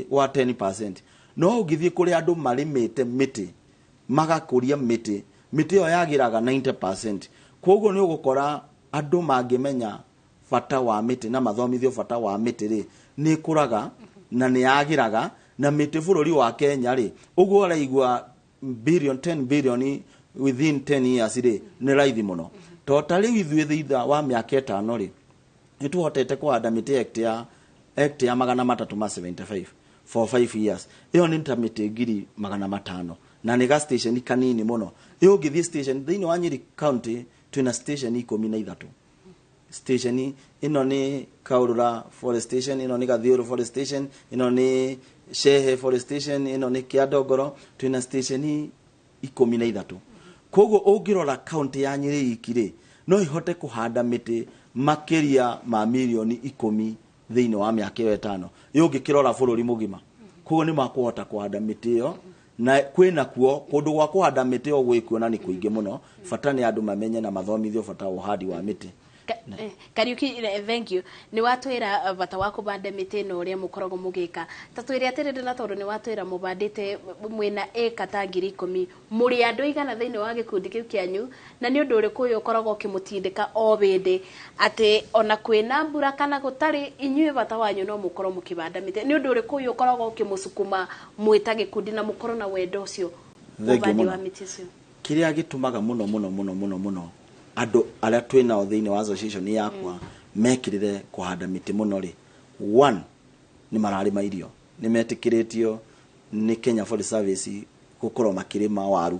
Wa 10%, no ũngĩthiĩ kũrĩa andũ marĩmĩte mĩtĩ, magakũria mĩtĩ, mĩtĩ ĩyo yagĩraga 90%. Koguo nĩ ũgũkora andũ mangĩmenya bata wa mĩtĩ na mathomithio bata wa mĩtĩ rĩ, nĩ ĩkũraga na nĩ yagĩraga. Na mĩtĩ bũrũri wa Kenya rĩ, ũguo ũraigua billion, 10 billion within 10 years rĩ, nĩ raithi mũno. To ta rĩu ithuĩ thutha wa mĩaka 5 rĩ, nĩ tũhotete kũhanda mĩtĩ hectare 375 for 5 years. Ĩyo nĩ ta mĩtĩ 500,000, na nĩ ga station kanini mũno. Ĩyo ũngĩthiĩ station thĩinĩ wa Nyeri County, twĩna station 13. Station ĩno nĩ Kaurura Forest Station, ĩno nĩ Gathiũrũ Forest Station, ĩno nĩ Shehe Forest Station, ĩno nĩ Kĩandongoro. Twĩna station 13. Koguo ũngĩrora kaunti ya Nyĩrĩ iki rĩ, no ihote kũhanda mĩtĩ makĩria ma mirioni 10 thĩinĩ wa mĩaka ĩyo 5. Ĩ ũngĩkĩrora bũrũri mũgima, koguo nĩ makũhota kũhanda mĩtĩ ĩyo. Na kwĩna kuo kũndũ gwa kũhanda mĩtĩ ĩyo gwĩkuo, na nĩ kũingĩ mũno. Bata nĩ andũ mamenye na mathomithio bata wa ũhandi wa mĩtĩ. Kariuki, thank you. Nĩ watwĩra bata wa kũbanda mĩtĩ ĩno, ũrĩa mũkoragwo mũgĩka. Ta twĩre atĩrĩrĩ, na tondũ nĩ watwĩra mũbandĩte mwĩna ĩka ta 10,000, mũrĩ andũ aigana thĩinĩ wa gĩkundi kĩu kĩanyu? Na nĩ ũndũ ũrĩkũ ũyũ ũkoragwo ũkĩmũtindĩka o hĩndĩ atĩ ona kwĩna mbura kana gũtarĩ, inyuĩ bata wanyu no mũkorwo mũkĩbanda mĩtĩ? Nĩ ũndũ ũrĩkũ ũyũ ũkoragwo ũkĩmũcukuma mwĩta gĩkundi na mũkorwo na wendo ũcio Thank you ũbandi mũno. wa mĩtĩ ũcio? Kĩrĩa gĩtũmaga mũno mũno mũno mũno mũno andũ arĩa twĩ nao thĩinĩ wa association yakwa mekĩrĩre kũhanda mĩtĩ mũno rĩ, one, nĩ mararĩma irio. Nĩ metĩkĩrĩtio nĩ Kenya Forest Service gũkorwo makĩrĩma waru,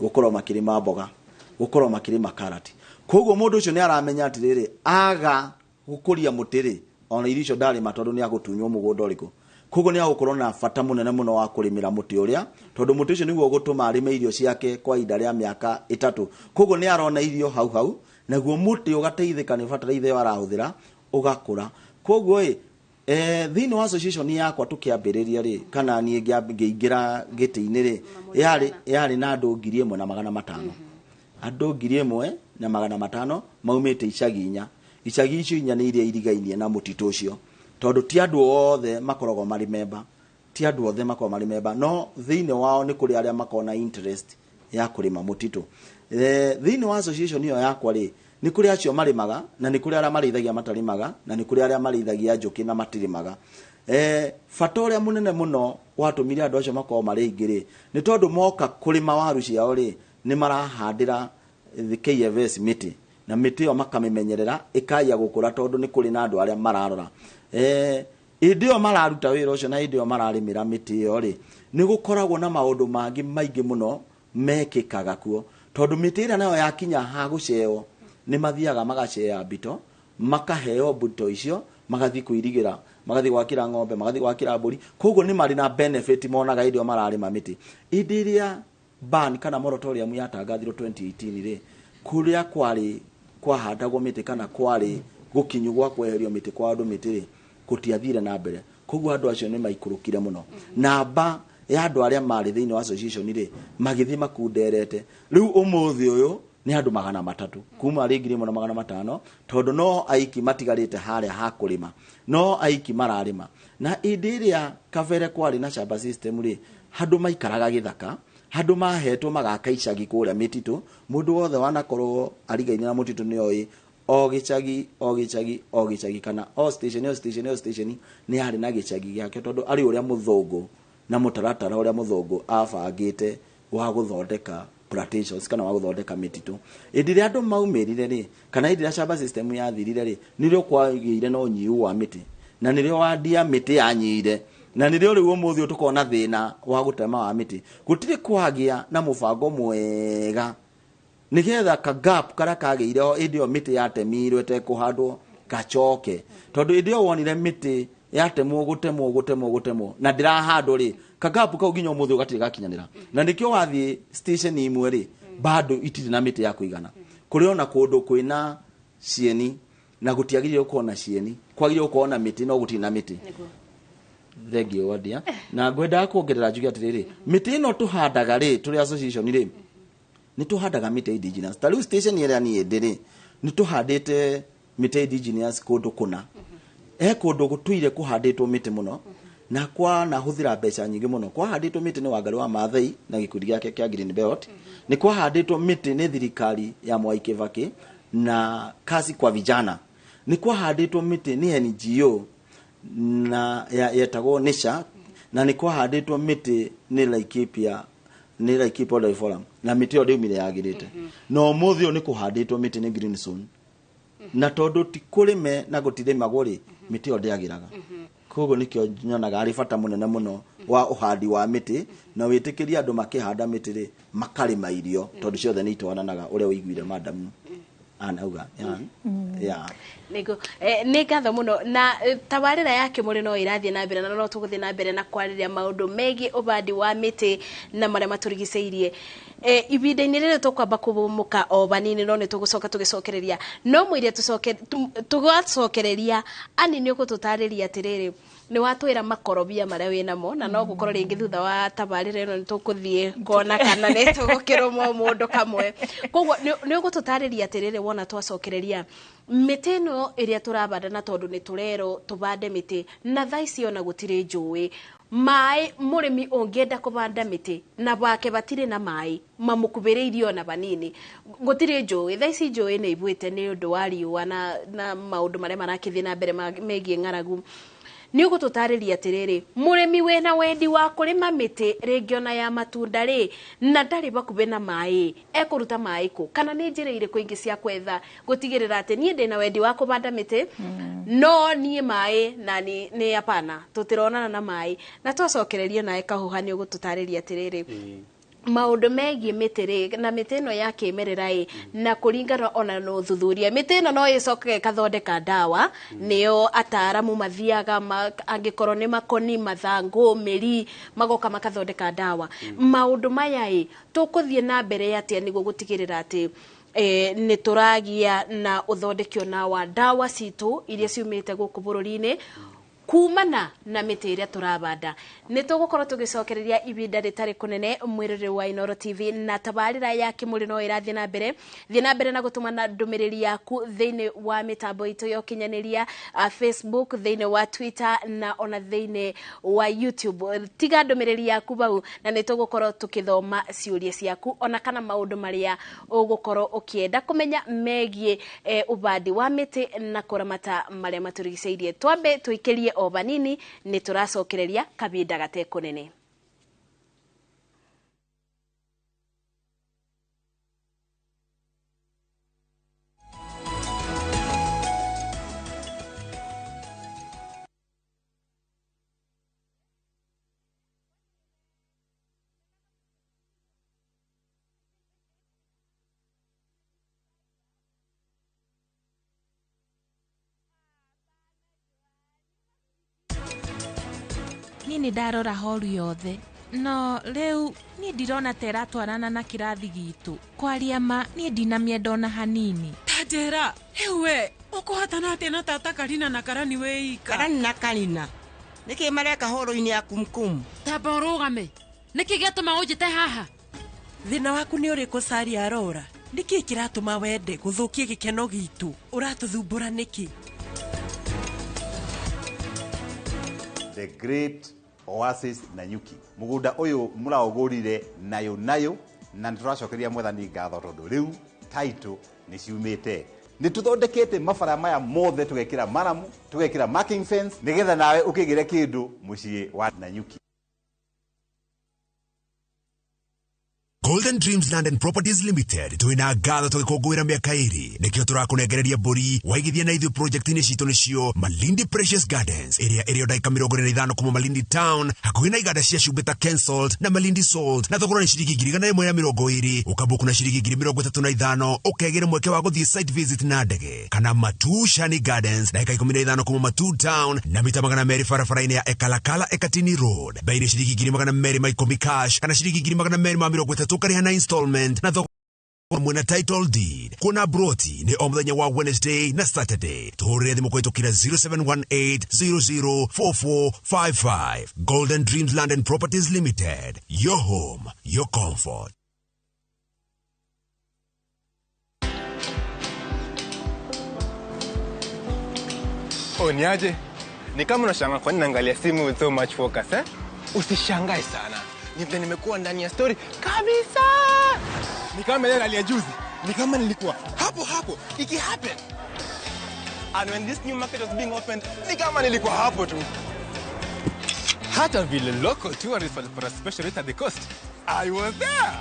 gũkorwo makĩrĩma mboga, gũkorwo makĩrĩma karati. Koguo mũndũ ũcio nĩ aramenya atĩrĩrĩ, aga gũkũria mũtĩ rĩ, ona irio icio ndarĩma, tondũ nĩ agũtunywo mũgũnda ũrĩkũ. Koguo nĩ agũkorwo na bata mũnene mũno wa kũrĩmĩra mũtĩ ũrĩa, tondũ mũtĩ ũcio nĩguo ũgũtũma arĩme irio ciake kwa ihinda rĩa mĩaka 3. Koguo nĩ arona irio hau hau, naguo mũtĩ ũgateithĩka nĩ bataraitha ĩyo arahũthĩra, ũgakũra. Koguo ĩ thĩinĩ wa association yakwa tũkĩambĩrĩria rĩ, kana niĩ ngĩingĩra gĩtĩ-inĩ rĩ, yarĩ na andũ 1,500. Andũ 1,500 maumĩte icagi inya. Icagi icio inya nĩ iria irigainie na mũtitũ ũcio, tondũ ti andũ othe makoragwo marĩ memba, ti andũ othe makoragwo marĩ memba, no thĩinĩ wao nĩ kũrĩ arĩa makoragwo na interest ya kũrĩma mũtitũ. Thĩinĩ wa association ĩyo yakwa rĩ, nĩ kũrĩ acio marĩmaga, na nĩ kũrĩ arĩa marĩithagia matarĩmaga, na nĩ kũrĩ arĩa marĩithagia njũkĩ na matirĩmaga. Bata ũrĩa mũnene mũno watũmire andũ acio makorwo marĩ aingĩ rĩ, nĩ tondũ moka kũrĩma waru ciao rĩ, nĩ marahandĩra KFS mĩtĩ, na mĩtĩ ĩyo makamĩmenyerera ĩkaia gũkũra, tondũ nĩ kũrĩ na andũ arĩa mararora. Hĩndĩ ĩyo mararuta wĩra ũcio na hĩndĩ ĩyo mararĩmĩra mĩtĩ ĩyo rĩ, nĩ gũkoragwo na maũndũ mangĩ maingĩ mũno mekĩkaga kuo, tondũ mĩtĩ ĩrĩa nayo yakinya ha gũceo, nĩ mathiaga magacea mbito, makaheo mbito icio, magathiĩ kũirigĩra, magathiĩ gwakĩra ng'ombe, magathiĩ gwakĩra mbũri. Koguo nĩ marĩ na benefit monaga hĩndĩ ĩyo mararĩma mĩtĩ. Hĩndĩ ĩrĩa ban kana moratorium yatangathirwo 2018 rĩ, kũrĩa kwarĩ kwahandagwo mĩtĩ kana kwarĩ gũkinyu gwa kweherio mĩtĩ kwa andũ mĩtĩ rĩ, gũtiathire na mbere. Koguo andũ acio nĩ maikũrũkire mũno. Namba ya andũ arĩa marĩ thĩinĩ wa association rĩ, magĩthiĩ makunderete. Rĩu ũmũthĩ ũyũ nĩ andũ 300 kuma arĩ 1,500, tondũ no aiki matigarĩte harĩa ha kũrĩma, no aiki mararĩma. Na hĩndĩ ĩrĩa kabere kwarĩ na shamba system rĩ, handũ maikaraga gĩthaka, handũ mahetwo magaka icagi kũrĩa mĩtitũ. Mũndũ wothe wanakorwo arigaine na mũtitũ nĩ oĩ o gĩcagi, o gĩcagi, o gĩcagi, kana o station, o station, o station nĩ yarĩ na gĩcagi gĩake, tondũ arĩ ũrĩa mũthũngũ na mũtaratara ũrĩa mũthũngũ abangĩte wa gũthondeka plantations kana wa gũthondeka mĩtitũ. Hĩndĩ ĩrĩa andũ maumĩrire rĩ, kana hĩndĩ ĩrĩa shamba system yathirire rĩ, nĩrĩo kwagĩire na ũnyihu wa mĩtĩ, na nĩrĩo wandia mĩtĩ yanyihire, na nĩrĩo rĩu ũmũthĩ ũyũ tũkoragwo na thĩna wa gũtema wa mĩtĩ. Gũtirĩ kwagĩa na mũbango mwega nĩgetha ka gap karĩa kagĩire ho hĩndĩ ĩyo mĩtĩ yatemirwo ĩtekũhandwo gacoke, tondũ hĩndĩ ĩyo wonire mĩtĩ yatemwo, gũtemwo, gũtemwo, gũtemwo na ndĩrahandwo rĩ, ka gap kau nginya ũmũthĩ ũyũ gatirĩ gakinyanĩra. Na nĩkĩo wathiĩ station imwe rĩ, bado itirĩ na mĩtĩ ya kũigana. Kũrĩ ona kũndũ kwĩna cieni na gũtiagĩrĩire gũkorwo na cieni, kwagĩrĩire gũkorwo na mĩtĩ, no gũtirĩ na mĩtĩ. Thengiũ Wadia. Na ngwendaga kuongerera njuge atĩrĩrĩ, mĩtĩ ĩno tũhandaga rĩ, tũrĩ association rĩ, nĩ tũhandaga mĩtĩ indigenous. Ta rĩu station ĩrĩa niĩ ndĩ rĩ, nĩ tũhandĩte mĩtĩ indigenous kũndũ kũna. He kũndũ gũtũire kũhandĩtwo mĩtĩ mũno, Na kwanahũthĩra mbeca nyingĩ mũno. Kwahandĩtwo mĩtĩ nĩ Wangari wa Maathai na gĩkundi gĩake kĩa Green Belt. Nĩ kwahandĩtwo mĩtĩ nĩ thirikari ya Mwai Kibaki na Kazi kwa Vijana. Nĩ kwahandĩtwo mĩtĩ nĩ NGO na yetagwo Nisha, na nĩ kwahandĩtwo mĩtĩ nĩ Laikipia, nĩ Laikipia Wildlife Forum, na mĩtĩ ĩyo ndĩumire yagĩrĩte. Na ũmũthĩ ũyũ nĩ kũhandĩtwo mĩtĩ nĩ Green Zone, na tondũ ti kũrĩme na gũtirĩmagwo rĩ, mĩtĩ ĩyo ndĩagĩraga. Koguo nĩkĩo nyonaga arĩ bata mũnene mũno wa ũhandi wa mĩtĩ, na wĩtĩkĩrie andũ makĩhanda mĩtĩ rĩ, makarĩma irio, tondũ ciothe nĩ itwaranaga ũrĩa ũiguire madamu anauga. Yeah. Nĩguo. Nĩ ngatho mũno na tabarĩra ya Kĩmũrĩ no ĩrathiĩ na mbere, na no tũgũthiĩ na mbere na kwarĩrĩria maũndũ megiĩ ũbandi wa mĩtĩ na marĩa matũrigicĩirie. Ihinda-inĩ rĩrĩ tũkwamba kũhũmũka o vanini, no nĩ tũgũcoka tũgĩcokereria. No mũiria tũcoke tũgacokereria, ani nĩ ũgũtũtarĩria atĩrĩrĩ, nĩ watwĩra makorobia marĩa wĩnamo, na no gũkorwo rĩngĩ thutha wa tabarĩra ĩno nĩ tũkũthiĩ kuona kana nĩ tũgũkĩrũmwo mũndũ kamwe. Koguo nĩ ũgũtũtarĩria atĩrĩrĩ, wona twacokereria mĩtĩ ĩno ĩrĩa tũrabanda, na tondũ nĩ tũrerwo tũbande mĩtĩ, na thaa ici ona gũtirĩ njũĩ maĩ, mũrĩmi ũngĩenda kũbanda mĩtĩ na wake batirĩ na maĩ mamũkubĩrĩirie ona vanini, gũtirĩ njũĩ thaa ici, njũĩ nĩ ibuĩte nĩ ũndũ wa riũa na maũndũ marĩa marakĩthiĩ na mbere megiĩ ng'aragu. Nĩ ũgũtũtarĩria atĩrĩrĩ, mũrĩmi wĩna wendi wa kũrĩma mĩtĩ rĩngĩ ona ya matunda rĩ, na ndarĩ bakubĩ na maĩ, ekũruta maĩ kũ, kana nĩ njĩra irĩkũ ingĩ cia kwetha gũtigĩrĩra atĩ niĩ ndĩna wendi wa kũbanda mĩtĩ, no niĩ maĩ na nĩ hapana, tũtironana na maĩ. Na twacokereria nawe Kahũha, nĩ ũgũtũtarĩria atĩrĩrĩ, maũndũ megiĩ mĩtĩ rĩ, na mĩtĩ ĩno ya kĩmerera ĩ, na kũringana ona na ũthuthuria, mĩtĩ ĩno no ĩcoke ĩkathondeka ndawa, nĩo ataaramu mathiaga angĩkorwo nĩ makoni, mathangũ, mĩri, magoka makathondeka ndawa. Maũndũ maya ĩ, tũkũthiĩ na mbere atĩa nĩguo gũtigĩrĩra atĩ nĩ tũragĩa na ũthondeki ona wa ndawa citũ iria ciumĩte gũkũ bũrũri-inĩ kumana na mĩtĩ ĩrĩa tũrabanda? Nĩ tũgũkorwo tũgĩcokereria ibinda rĩtarĩ kũnene. Mwĩrĩrĩ wa Inooro TV na tabarĩra ya Kĩmũrĩ no ĩrathiĩ na mbere. Thiĩ na mbere na gũtũmana ndũmĩrĩri yaku thĩinĩ wa mĩtambo itũ ya ũkinyanĩria, Facebook, thĩinĩ wa Twitter na ona thĩinĩ wa YouTube. Tiga ndũmĩrĩri yaku bau, na nĩ tũgũkorwo tũkĩthoma ciũria ciaku ona kana maũndũ marĩa ũgũkorwo ũkĩenda kũmenya megiĩ ũbandi wa mĩtĩ na kũramata marĩa matũrigicĩirie. Twambe tũikĩrie o vanini, nĩ tũracokereria kabinda gatekũnene. Niĩ nĩ ndarora horu yothe, no rĩu niĩ ndirona ta ĩratwarana na kĩrathi gitũ. Kwaria ma, niĩ ndinamĩenda ona hanini. Ta njĩra, rĩu we ũkũhatana atĩa na tata Karina na Karani wĩ ika? Karani na Karina nĩkĩ mareka horo-inĩ ya kumkum? Tamba ũrũgame, nĩkĩ gĩatũma ũnjĩte haha? Thĩna waku nĩ ũrĩkũ, Saria Arora? Nĩkĩ kĩratũma wende gũthũkia gĩkeno gitũ? Ũratũthumbũra nĩkĩ? The Great Oasis Nanyuki, mũgũnda ũyũ mũraũgũrire nayo nayo, na nĩ tũracokeria Mwathani ngatho tondũ rĩu title nĩ ciumĩte. Nĩ tũthondekete mabara maya mothe, tũgekĩra maramu, tũgekĩra marking fence, nĩgetha nawe ũkĩgĩre kĩndũ mũciĩ wa Nanyuki. Golden Dreams Land and Properties Limited twina ngatho tũgĩkũngũĩra mĩaka 2. Nĩkĩo tũrakũnengereria mbũri waigithia na ithuĩ project-inĩ citũ, nĩcio Malindi Precious Gardens, ĩrĩa ĩrĩ o ndagĩka 45 kuma Malindi Town, hakuhĩ na iganda cia cumbĩ ta Kensalt na Malindi Salt, na thogora nĩ ciringi 120,000. Ũkabuku na ciringi 35,000, ũkegĩra mweke wa gũthiĩ site visit na ndege. Kana Matu Shani Gardens, ndagĩka 15 kuma Matu Town na mita 200 barabara-inĩ ya Ekalakala Ekatini Road, bei nĩ ciringi 210,000 cash, kana ciringi 230,000 ũkarĩha na installment, na thogora mwena title deed. Kuona broti nĩ o mũthenya wa Wednesday na Saturday. Tũhũrĩre thimũ kũhĩtũkĩra 0718004455. Golden Dreams Land and Properties Limited, your home, your comfort. Oh, niaje? Ni kama unashangaa kwa nini naangalia simu with so much focus, eh? Usishangae sana. Ni vile nimekuwa ndani ya story kabisa. Ni kama ile rally ya juzi. Ni kama nilikuwa hapo hapo iki happen. And when this new market was being opened, ni kama nilikuwa hapo tu. Hata vile local tourists walipata special rate at the coast, I was there.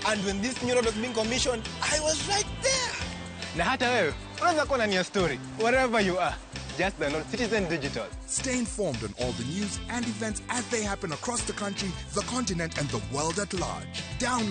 And when this new road was being commissioned, I was right there. Na hata wewe unaweza kuwa ndani ya story wherever you are. Just download Citizen Digital. Stay informed on all the news and events as they happen across the country, the continent, and the world at large. Download